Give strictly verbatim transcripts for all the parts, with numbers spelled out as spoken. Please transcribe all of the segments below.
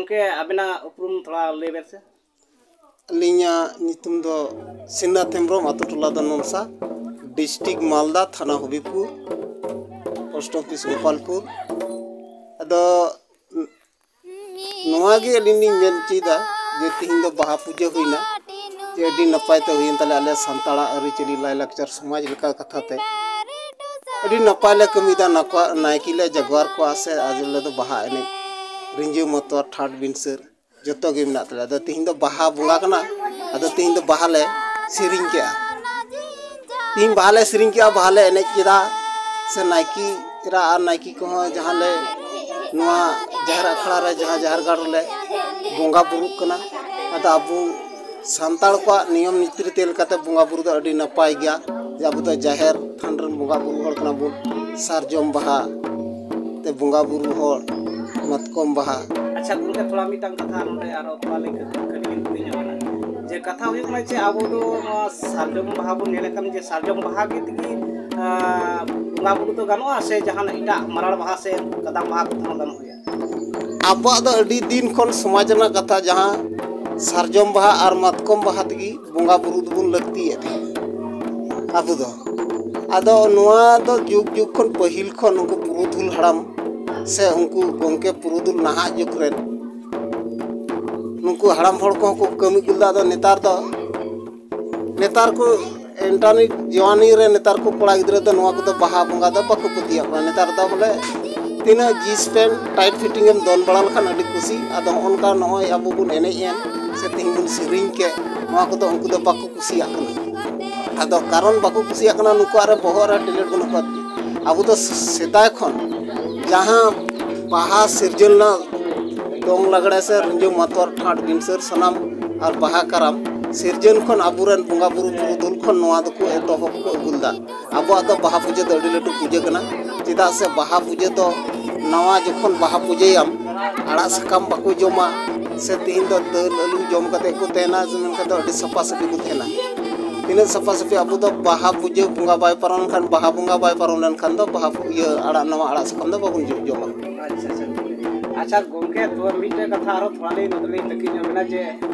ᱜᱚᱢᱠᱮ, ᱟᱵᱮᱱᱟᱜ ᱩᱯᱨᱩᱢ ᱛᱷᱚᱲᱟ ᱞᱟᱹᱭ ᱵᱮᱱ ᱥᱮ᱾ ᱟᱹᱞᱤᱧᱟᱜ ᱧᱩᱛᱩᱢ ᱫᱚ ᱥᱤᱱᱟᱛ ᱦᱮᱢᱵᱨᱚᱢ, ᱟᱛᱳ ᱴᱚᱞᱟ ᱫᱚ ᱱᱚᱱᱥᱟ, ᱰᱤᱥᱴᱨᱤᱠᱴ ᱢᱟᱞᱫᱟ, ᱛᱷᱟᱱᱟ ᱦᱚᱵᱤᱵᱽᱯᱩᱨ, ᱯᱳᱥᱴ ᱚᱯᱷᱤᱥ ᱜᱳᱯᱟᱞᱯᱩᱨ᱾ ᱟᱫᱚ ᱱᱚᱣᱟ ᱜᱮ ᱟᱹᱞᱤᱧ ᱞᱤᱧ ᱢᱮᱱ ᱦᱚᱪᱚᱭᱮᱫᱟ ᱡᱮ ᱛᱮᱦᱮᱧ ᱫᱚ ᱵᱟᱦᱟ ᱯᱩᱡᱟᱹ ᱦᱩᱭᱱᱟ, ᱡᱮ ᱟᱹᱰᱤ ᱱᱟᱯᱟᱭ ᱛᱮ ᱦᱩᱭᱮᱱ ᱛᱟᱞᱮᱭᱟ ᱟᱞᱮ ᱥᱟᱱᱛᱟᱲᱟᱜ ᱟᱹᱨᱤᱪᱟᱹᱞᱤ ᱞᱟᱭᱼᱞᱟᱠᱪᱟᱨ ᱥᱚᱢᱟᱡᱽ ᱞᱮᱠᱟ ᱠᱟᱛᱷᱟ ᱛᱮ᱾ ᱟᱹᱰᱤ ᱱᱟᱯᱟᱭ ᱞᱮ ᱠᱟᱹᱢᱤᱭᱮᱫᱟ, ᱱᱟᱠᱚ-, ᱱᱟᱭᱠᱮ ᱞᱮ ᱡᱟᱜᱽᱣᱟᱨ ᱠᱚᱣᱟ ᱥᱮ ᱟᱞᱮ ᱫᱚ ᱵᱟᱦᱟ ᱮᱱᱮᱡ ᱨᱤᱸᱡᱟᱹ ᱢᱟᱛᱣᱟᱨ ᱴᱷᱟᱴ ᱵᱤᱱᱥᱟᱹᱨ ᱡᱚᱛᱚ ᱜᱮ ᱢᱮᱱᱟᱜ ᱛᱟᱞᱮᱭᱟ᱾ ᱟᱫᱚ ᱛᱤᱦᱤᱧ ᱫᱚ ᱵᱟᱦᱟ ᱵᱚᱸᱜᱟ ᱠᱟᱱᱟ, ᱟᱫᱚ ᱛᱤᱦᱤᱧ ᱫᱚ ᱵᱟᱦᱟ ᱞᱮ ᱥᱮᱨᱮᱧ ᱠᱮᱜᱼᱟ᱾ ᱛᱤᱦᱤᱧ ᱵᱟᱦᱟ ᱞᱮ ᱥᱮᱨᱮᱧ ᱠᱮᱜᱼᱟ, ᱵᱟᱦᱟ ᱞᱮ ᱮᱱᱮᱡ ᱠᱮᱫᱟ, ᱥᱮ ᱱᱟᱭᱠᱮ ᱮᱨᱟ ᱟᱨ ᱱᱟᱭᱠᱮ ᱠᱚᱦᱚᱸ ᱡᱟᱦᱟᱸ ᱞᱮ ᱱᱚᱣᱟ ᱡᱟᱦᱮᱨ ᱟᱠᱷᱲᱟ ᱨᱮ, ᱡᱟᱦᱟᱸ ᱡᱟᱦᱮᱨ ᱜᱟᱲ ᱨᱮᱞᱮ ᱵᱚᱸᱜᱟ ᱵᱩᱨᱩᱜ ᱠᱟᱱᱟ᱾ ᱟᱫᱚ ᱟᱵᱚ ᱥᱟᱱᱛᱟᱲ ᱠᱚᱣᱟᱜ ᱱᱤᱭᱚᱢ ᱱᱤᱛᱤ ᱨᱤᱛᱤ ᱞᱮᱠᱟᱛᱮ ᱵᱚᱸᱜᱟ ᱵᱩᱨᱩ ᱫᱚ ᱟᱹᱰᱤ ᱱᱟᱯᱟᱭ ᱜᱮᱭᱟ, ᱡᱮ ᱟᱵᱚ ᱫᱚ ᱡᱟᱦᱮᱨ ᱛᱷᱟᱱ ᱨᱮᱱ ᱵᱚᱸᱜᱟ ᱵᱩᱨᱩ ᱦᱚᱲ ᱠᱟᱱᱟ ᱵᱚᱱ᱾ ᱥᱟᱨᱡᱚᱢ ᱵᱟᱦᱟ ᱛᱮ ᱵᱚᱸᱜᱟ ᱵᱩᱨᱩ ᱦᱚᱲ, ᱢᱟᱛᱠᱚᱢ ᱵᱟᱦᱟ᱾ ᱟᱪᱪᱷᱟ ᱜᱚᱢᱠᱮ, ᱛᱷᱚᱲᱟ ᱢᱤᱫᱴᱟᱝ ᱠᱟᱛᱷᱟ ᱱᱚᱰᱮ ᱟᱨᱚ ᱛᱷᱚᱲᱟ ᱞᱤᱧ ᱠᱟᱹᱴᱤᱡ ᱞᱤᱧ ᱠᱩᱞᱤ ᱧᱚᱜ ᱮᱱᱟ, ᱡᱮ ᱠᱟᱛᱷᱟ ᱦᱩᱭᱩᱜ ᱠᱟᱱᱟ ᱡᱮ ᱟᱵᱚ ᱫᱚ ᱱᱚᱣᱟ ᱥᱟᱨᱡᱚᱢ ᱵᱟᱦᱟ ᱵᱚᱱ ᱧᱮᱞᱮᱫ ᱠᱟᱱ, ᱡᱮ ᱥᱟᱨᱡᱚᱢ ᱵᱟᱦᱟ ᱜᱮ ᱛᱮᱜᱮ, ᱟᱸ, ᱵᱚᱸᱜᱟ ᱵᱩᱨᱩ ᱫᱚ ᱜᱟᱱᱚᱜᱼᱟ ᱥᱮ ᱡᱟᱦᱟᱱᱟᱜ ᱮᱴᱟᱜ ᱢᱟᱨᱟᱲ ᱵᱟᱦᱟ ᱥᱮ ᱠᱟᱫᱟᱢ ᱵᱟᱦᱟ ᱠᱚᱛᱮ ᱦᱚᱸ ᱜᱟᱱᱚᱜ ᱜᱮᱭᱟ? ᱟᱵᱚᱣᱟᱜ ᱫᱚ ᱟᱹᱰᱤ ᱫᱤᱱ ᱠᱷᱚᱱ ᱥᱚᱢᱟᱡᱽ ᱨᱮᱱᱟᱜ ᱠᱟᱛᱷᱟ, ᱡᱟᱦᱟᱸ ᱥᱟᱨᱡᱚᱢ ᱵᱟᱦᱟ ᱟᱨ ᱢᱟᱛᱠᱚᱢ ᱵᱟᱦᱟ ᱛᱮᱜᱮ ᱵᱚᱸᱜᱟ ᱵᱩᱨᱩ ᱫᱚᱵᱚᱱ ᱞᱟᱹᱠᱛᱤᱭᱮᱫ ᱛᱟᱦᱮᱸᱫ ᱟᱵᱚ ᱫᱚ᱾ ᱟᱫᱚ ᱱᱚᱣᱟ ᱫᱚ ᱡᱩᱜᱽ ᱡᱩᱜᱽ ᱠᱷᱚᱱ ᱯᱟᱹᱦᱤᱞ ᱠᱷᱚᱱ ᱩᱱᱠᱩ ᱯᱩᱨᱩᱫᱷᱩᱞ ᱦᱟᱲᱟᱢ ᱥᱮ ᱩᱱᱠᱩ ᱜᱚᱢᱠᱮ ᱯᱩᱨᱩᱫᱷᱩᱞ ᱱᱟᱦᱟᱜ ᱡᱩᱜᱽ ᱨᱮᱱ ᱱᱩᱠᱩ ᱦᱟᱲᱟᱢ ᱦᱚᱲ ᱠᱚᱦᱚᱸ ᱠᱚ ᱠᱟᱹᱢᱤ ᱟᱹᱜᱩ ᱞᱮᱫᱟ᱾ ᱟᱫᱚ ᱱᱮᱛᱟᱨ ᱫᱚ, ᱱᱮᱛᱟᱨ ᱠᱚ ᱤᱱᱴᱟᱨᱱᱮᱴ ᱡᱚᱣᱟᱱᱤ ᱨᱮ ᱱᱮᱛᱟᱨ ᱠᱚ ᱠᱚᱲᱟ ᱜᱤᱫᱽᱨᱟᱹ ᱫᱚ ᱱᱚᱣᱟ ᱠᱚᱫᱚ ᱵᱟᱦᱟ ᱵᱚᱸᱜᱟ ᱫᱚ ᱵᱟᱠᱚ ᱯᱟᱹᱛᱭᱟᱹᱜ ᱠᱟᱱᱟ᱾ ᱱᱮᱛᱟᱨ ᱫᱚ ᱵᱚᱞᱮ ᱛᱤᱱᱟᱹᱜ ᱡᱤᱱᱥ ᱯᱮᱱᱴ ᱴᱟᱭᱤᱴ ᱯᱷᱤᱴᱤᱝ ᱮᱢ ᱫᱚᱱ ᱵᱟᱲᱟ ᱞᱮᱠᱷᱟᱱ ᱟᱹᱰᱤ ᱠᱩᱥᱤ᱾ ᱟᱫᱚ ᱦᱚᱸᱜᱼᱚ ᱱᱚᱝᱠᱟ ᱱᱚᱜᱼᱚᱭ ᱟᱵᱚ ᱵᱚᱱ ᱮᱱᱮᱡ ᱮᱱ ᱥᱮ ᱛᱮᱦᱮᱧ ᱵᱚᱱ ᱥᱮᱨᱮᱧ ᱠᱮᱫ, ᱱᱚᱣᱟ ᱠᱚᱫᱚ ᱩᱱᱠᱩ ᱫᱚ ᱵᱟᱠᱚ ᱠᱩᱥᱤᱭᱟᱜ ᱠᱟᱱᱟ᱾ ᱟᱫᱚ ᱠᱟᱨᱚᱱ ᱵᱟᱠᱚ ᱠᱩᱥᱤᱭᱟᱜ ᱠᱟᱱᱟ, ᱱᱩᱠᱩᱣᱟᱜ ᱨᱮ ᱵᱚᱦᱚᱜ ᱨᱮ ᱴᱮᱞᱮᱱᱴ ᱵᱟᱹᱱᱩᱜ ᱠᱚᱣᱟ᱾ ᱟᱵᱚ ᱫᱚ ᱥᱮᱫᱟᱭ ᱠᱷᱚᱱ ᱡᱟᱦᱟᱸ ᱵᱟᱦᱟ ᱥᱤᱨᱡᱚᱱ ᱨᱮᱱᱟᱜ ᱫᱚᱝ ᱞᱟᱜᱽᱲᱮ ᱥᱮ ᱨᱤᱸᱡᱟᱹ ᱢᱟᱛᱣᱟᱨ ᱴᱷᱟᱴ ᱵᱤᱱᱥᱟᱹᱨ ᱥᱟᱱᱟᱢ ᱟᱨ ᱵᱟᱦᱟ ᱠᱟᱨᱟᱢ ᱥᱤᱨᱡᱚᱱ ᱠᱷᱚᱱ ᱟᱵᱚᱨᱮᱱ ᱵᱚᱸᱜᱟ ᱵᱩᱨᱩ ᱯᱩᱨᱩᱫᱷᱩᱞ ᱠᱷᱚᱱ ᱱᱚᱣᱟ ᱫᱚᱠᱚ ᱮᱛᱚᱦᱚᱵ ᱠᱚ ᱟᱹᱜᱩ ᱞᱮᱫᱟ᱾ ᱟᱵᱚᱣᱟᱜ ᱫᱚ ᱵᱟᱦᱟ ᱯᱩᱡᱟᱹ ᱫᱚ ᱟᱹᱰᱤ ᱞᱟᱹᱴᱩ ᱯᱩᱡᱟᱹ ᱠᱟᱱᱟ, ᱪᱮᱫᱟᱜ ᱥᱮ ᱵᱟᱦᱟ ᱯᱩᱡᱟᱹ ᱫᱚ ᱱᱟᱣᱟ ᱡᱚᱠᱷᱚᱱ ᱵᱟᱦᱟ ᱯᱩᱡᱟᱹᱭᱟᱢ, ᱟᱲᱟᱜ ᱥᱟᱠᱟᱢ ᱵᱟᱠᱚ ᱡᱚᱢᱟ, ᱥᱮ ᱛᱤᱦᱤᱧ ᱫᱚ ᱫᱟᱹᱞ ᱟᱹᱞᱩ ᱡᱚᱢ ᱠᱟᱛᱮ ᱠᱚ ᱛᱟᱦᱮᱱᱟ, ᱢᱮᱱᱠᱷᱟᱱ ᱫᱚ ᱟᱹᱰᱤ ᱥᱟᱯᱷᱟ ᱥᱟᱹᱯᱷᱤ ᱠᱚ ᱛᱟᱦᱮᱱᱟ᱾ ᱛᱤᱱᱟᱹᱜ ᱥᱟᱯᱷᱟ ᱥᱟᱹᱯᱷᱤ, ᱟᱵᱚ ᱫᱚ ᱵᱟᱦᱟ ᱯᱩᱡᱟᱹ ᱵᱚᱸᱜᱟ ᱵᱟᱭ ᱯᱟᱨᱚᱢ ᱞᱮᱱᱠᱷᱟᱱ, ᱵᱟᱦᱟ ᱵᱚᱸᱜᱟ ᱵᱟᱭ ᱯᱟᱨᱚᱢ ᱞᱮᱱᱠᱷᱟᱱ ᱫᱚ ᱵᱟᱦᱟ ᱯᱩ-, ᱤᱭᱟᱹ ᱟᱲᱟᱜ, ᱱᱟᱣᱟ ᱟᱲᱟᱜ ᱥᱟᱠᱟᱢ ᱫᱚ ᱵᱟᱵᱚᱱ ᱡᱚ-, ᱡᱚᱢᱟ᱾ ᱟᱪᱪᱷᱟ, ᱟᱪᱪᱷᱟ᱾ ᱟᱨ ᱟᱪᱪᱷᱟ ᱜᱚᱢᱠᱮ, ᱛᱚᱵᱮ ᱢᱤᱫᱴᱮᱡ ᱠᱟᱛᱷᱟ ᱟᱨᱦᱚᱸ ᱛᱷᱚᱲᱟ ᱞᱤᱧ ᱱᱚᱛᱮ ᱞᱤᱧ ᱛᱟᱹᱠᱤᱡ ᱧᱚᱜ ᱵᱮᱱᱟ ᱡᱮ,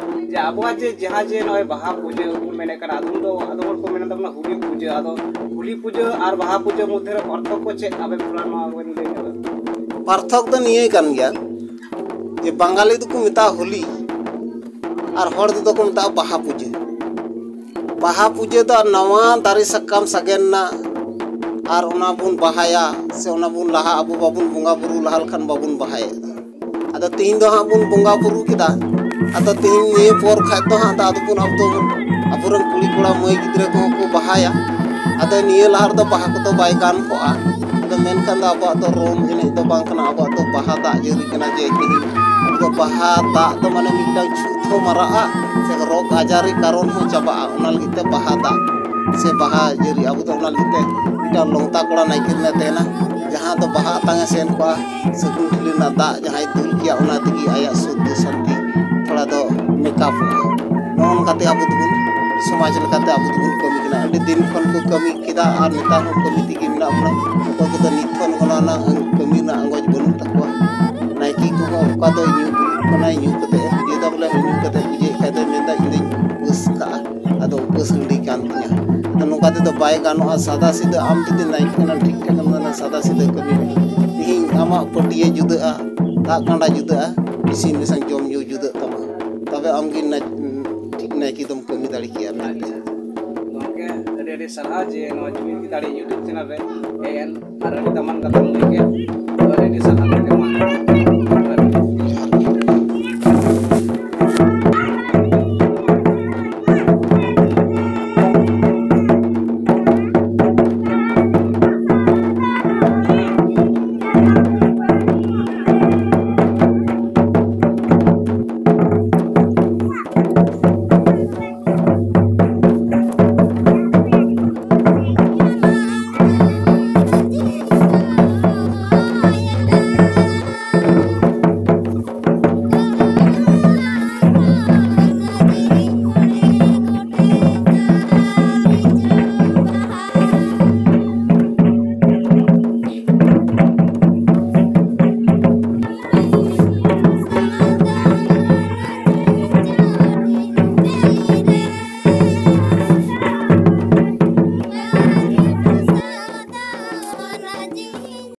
ᱡᱮ ᱟᱵᱚᱣᱟᱜ ᱡᱮ ᱡᱟᱦᱟᱸ ᱡᱮ ᱱᱚᱜᱼᱚᱭ ᱵᱟᱦᱟ ᱯᱩᱡᱟᱹ ᱵᱚᱱ ᱢᱮᱱᱮᱫ ᱠᱟᱱᱟ, ᱟᱫᱚᱢ ᱫᱚ, ᱟᱫᱚᱢ ᱦᱚᱲ ᱠᱚ ᱢᱮᱱᱟ ᱛᱟᱵᱚᱱᱟ ᱦᱳᱞᱤ ᱯᱩᱡᱟᱹ, ᱟᱫᱚ ᱦᱳᱞᱤ ᱯᱩᱡᱟᱹ ᱟᱨ ᱵᱟᱦᱟ ᱯᱩᱡᱟᱹ ᱢᱚᱫᱽᱫᱷᱮ ᱨᱮ ᱯᱟᱨᱛᱷᱚᱠᱠᱚ ᱪᱮᱫ ᱟᱵᱮᱱ ᱛᱷᱚᱲᱟ ᱱᱚᱣᱟ ᱵᱮᱱ ᱞᱟᱹᱭ ᱧᱚᱜᱟ? ᱯᱟᱨᱛᱷᱚᱠ ᱫᱚ ᱱᱤᱭᱟᱹ ᱠᱟᱱ ᱜᱮᱭᱟ ᱡᱮ ᱵᱟᱝᱜᱟᱞᱤ ᱫᱚᱠᱚ ᱢᱮᱛᱟᱜᱼᱟ ᱦᱳᱞᱤ ᱟᱨ ᱦᱚᱲ ᱛᱮᱫᱚ ᱠᱚ ᱢᱮᱛᱟᱜᱼᱟ ᱵᱟᱦᱟ ᱯᱩᱡᱟᱹ᱾ ᱵᱟᱦᱟ ᱯᱩᱡᱟᱹ ᱫᱚ ᱱᱟᱣᱟ ᱫᱟᱨᱮ ᱥᱟᱠᱟᱢ ᱥᱟᱜᱮᱱ ᱱᱟ ᱟᱨ ᱚᱱᱟ ᱵᱚᱱ ᱵᱟᱦᱟᱭᱟ, ᱥᱮ ᱚᱱᱟ ᱵᱚᱱ ᱞᱟᱦᱟ, ᱟᱵᱚ ᱵᱟᱵᱚᱱ ᱵᱚᱸᱜᱟ ᱵᱩᱨᱩ ᱞᱟᱦᱟ ᱞᱮᱠᱷᱟᱱ ᱵᱟᱵᱚᱱ ᱵᱟᱦᱟᱭᱮᱫ᱾ ᱟᱫᱚ ᱛᱤᱦᱤᱧ ᱫᱚ ᱦᱟᱸᱜ ᱵᱚᱱ ᱵᱚᱸᱜᱟ ᱵᱩᱨᱩ ᱠᱮᱫᱟ, ᱟᱫᱚ ᱛᱤᱦᱤᱧ ᱱᱤᱭᱟᱹ ᱯᱚᱨ ᱠᱷᱟᱡ ᱫᱚ ᱦᱟᱸᱜ ᱟᱫᱚ ᱟᱵᱚ ᱵᱚᱱ, ᱟᱵᱚ ᱫᱚ ᱟᱵᱚᱨᱮᱱ ᱠᱩᱲᱤ ᱠᱚᱲᱟ ᱢᱟᱹᱭ ᱜᱤᱫᱽᱨᱟᱹ ᱠᱚᱦᱚᱸ ᱠᱚ ᱵᱟᱦᱟᱭᱟ᱾ ᱟᱫᱚ ᱱᱤᱭᱟᱹ ᱞᱟᱦᱟ ᱨᱮᱫᱚ ᱵᱟᱦᱟ ᱠᱚᱫᱚ ᱵᱟᱭ ᱜᱟᱱ ᱠᱚᱜᱼᱟ᱾ ᱟᱫᱚ ᱢᱮᱱᱠᱷᱟᱱ ᱫᱚ ᱟᱵᱚᱣᱟᱜ ᱫᱚ ᱨᱚᱝ ᱮᱱᱮᱡ ᱫᱚ ᱵᱟᱝ ᱠᱟᱱᱟ, ᱟᱵᱚᱣᱟᱜ ᱫᱚ ᱵᱟᱦᱟ ᱫᱟᱜ ᱡᱟᱹᱲᱤ ᱠᱟᱱᱟ᱾ ᱡᱮ ᱛᱤᱦᱤᱧ ᱟᱵᱚ ᱫᱚ ᱵᱟᱦᱟ ᱫᱟᱜ ᱫᱚ ᱢᱟᱱᱮ ᱢᱤᱫᱴᱟᱝ ᱪᱷᱩᱛ ᱦᱚᱸ ᱢᱟᱨᱟᱜᱼᱟ, ᱥᱮ ᱨᱳᱜᱽ ᱟᱡᱟᱨᱤ ᱠᱟᱨᱚᱱ ᱦᱚᱸ ᱪᱟᱵᱟᱜᱼᱟ᱾ ᱚᱱᱟ ᱞᱟᱹᱜᱤᱫ ᱛᱮ ᱵᱟᱦᱟ ᱫᱟᱜ ᱥᱮ ᱵᱟᱦᱟ ᱡᱟᱹᱲᱤ, ᱟᱵᱚ ᱫᱚ ᱚᱱᱟ ᱞᱟᱹᱜᱤᱫ ᱛᱮ ᱢᱤᱫᱴᱟᱝ ᱞᱚᱝᱛᱟ ᱠᱚᱲᱟ ᱱᱟᱭᱠᱮ ᱨᱮᱱᱮ ᱛᱟᱦᱮᱱᱟ, ᱡᱟᱦᱟᱸ ᱫᱚ ᱵᱟᱦᱟ ᱟᱛᱟᱝ ᱮ ᱥᱮᱱ ᱠᱚᱜᱼᱟ, ᱥᱟᱹᱜᱩᱱ ᱴᱷᱤᱞᱤ ᱨᱮᱱᱟᱜ ᱫᱟᱜ ᱡᱟᱦᱟᱸᱭ ᱫᱩᱞ ᱠᱮᱭᱟ, ᱚᱱᱟ ᱛᱮᱜᱮ ᱟᱭᱟᱜ ᱥᱩᱠ ᱥᱟᱱᱛᱤ ᱛᱷᱚᱲᱟ ᱫᱚ ᱢᱮᱠᱟᱯᱚᱜᱼᱟ᱾ ᱱᱚᱜᱼᱚ ᱱᱚᱝᱠᱟᱛᱮ ᱟᱵᱚ ᱫᱚᱵᱚᱱ, ᱥᱚᱢᱟᱡᱽ ᱞᱮᱠᱟᱛᱮ ᱟᱵᱚ ᱫᱚᱵᱚᱱ ᱠᱟᱹᱢᱤ ᱠᱟᱱᱟ᱾ ᱟᱹᱰᱤ ᱫᱤᱱ ᱠᱷᱚᱱ ᱠᱚ ᱠᱟᱹᱢᱤ ᱠᱮᱫᱟ ᱟᱨ ᱱᱮᱛᱟᱨ ᱦᱚᱸ ᱠᱟᱹᱢᱤ ᱛᱮᱜᱮ ᱢᱮᱱᱟᱜ ᱵᱚᱱᱟ᱾ ᱚᱠᱚᱭ ᱠᱚᱫᱚ ᱱᱤᱛ ᱠᱷᱚᱱ ᱚᱱᱟ ᱨᱮᱱᱟᱜ ᱠᱟᱹᱢᱤ ᱨᱮᱱᱟᱜ ᱟᱸᱜᱚᱪ ᱵᱟᱹᱱᱩᱜ ᱛᱟᱠᱚᱣᱟ᱾ ᱱᱟᱭᱠᱮ ᱠᱚᱦᱚᱸ ᱚᱠᱟ ᱫᱚ ᱧᱩ ᱵᱩᱞᱩᱜ ᱠᱟᱱᱟᱭ, ᱧᱩ ᱠᱟᱛᱮ ᱮ ᱯᱩᱡᱟᱹᱭᱮᱫᱟ, ᱵᱚᱞᱮ ᱧᱩ ᱠᱟᱛᱮ ᱯᱩᱡᱟᱹᱭᱮᱫ ᱠᱷᱟᱡ ᱫᱚ ᱢᱮᱱᱫᱟ, "ᱤᱧ ᱫᱚᱧ ᱩᱯᱟᱹᱥ ᱠᱟᱜᱼᱟ, ᱟᱫᱚ ᱩᱯᱟᱹᱥ ᱦᱟᱺᱰᱤ ᱠᱟᱱ ᱛᱤᱧᱟ᱾" ᱟᱫᱚ ᱱᱚᱝᱠᱟ ᱛᱮᱫᱚ ᱵᱟᱭ ᱜᱟᱱᱚᱜᱼᱟ᱾ ᱥᱟᱫᱟ ᱥᱤᱫᱟᱹ ᱟᱢ ᱡᱩᱫᱤ ᱱᱟᱭᱠᱮ ᱠᱟᱱᱟᱢ, ᱴᱷᱤᱠ ᱴᱷᱟᱠ ᱮᱢ ᱢᱮᱱᱟ, ᱥᱟᱫᱟ ᱥᱤᱫᱟᱹ ᱠᱟᱹᱢᱤ ᱢᱮ᱾ ᱛᱤᱦᱤᱧ ᱟᱢᱟᱜ ᱯᱟᱹᱴᱭᱟᱹ ᱡᱩᱫᱟᱹᱜᱼᱟ, ᱫᱟᱜ ᱠᱟᱸᱰᱟ ᱡᱩᱫᱟᱹᱜᱼᱟ, ᱤᱥᱤᱱ ᱵᱟᱥᱟᱝ ᱡᱚᱢ ᱧᱩ ᱡᱩᱫᱟᱹᱜ ᱛᱟᱢᱟ, ᱛᱚᱵᱮ ᱟᱢᱜᱮ ᱱᱟᱭ-, ᱴᱷᱤᱠ ᱱᱟᱭᱠᱮ ᱫᱚᱢ ᱠᱟᱹᱢᱤ ᱫᱟᱲᱮ ᱠᱮᱭᱟ ᱢᱮᱱᱛᱮ᱾ ᱜᱚᱢᱠᱮ, ᱟᱹᱰᱤ ᱟᱹᱰᱤ ᱥᱟᱨᱦᱟᱣ ᱡᱮ ᱱᱚᱣᱟ ᱡᱩᱢᱤᱫ ᱜᱮ ᱫᱟᱲᱮ YouTube channel ᱨᱮ ᱦᱮᱡ ᱮᱱ ᱟᱨ ᱟᱹᱰᱤ ᱫᱟᱢᱟᱱ ᱠᱟᱛᱷᱟᱢ ᱞᱟᱹᱭ ᱠᱮᱫ᱾ ᱟᱹᱰᱤ ᱟᱹᱰᱤ ᱥᱟᱨᱦᱟᱣ ᱜᱚᱢᱠᱮ, ᱢᱟ᱾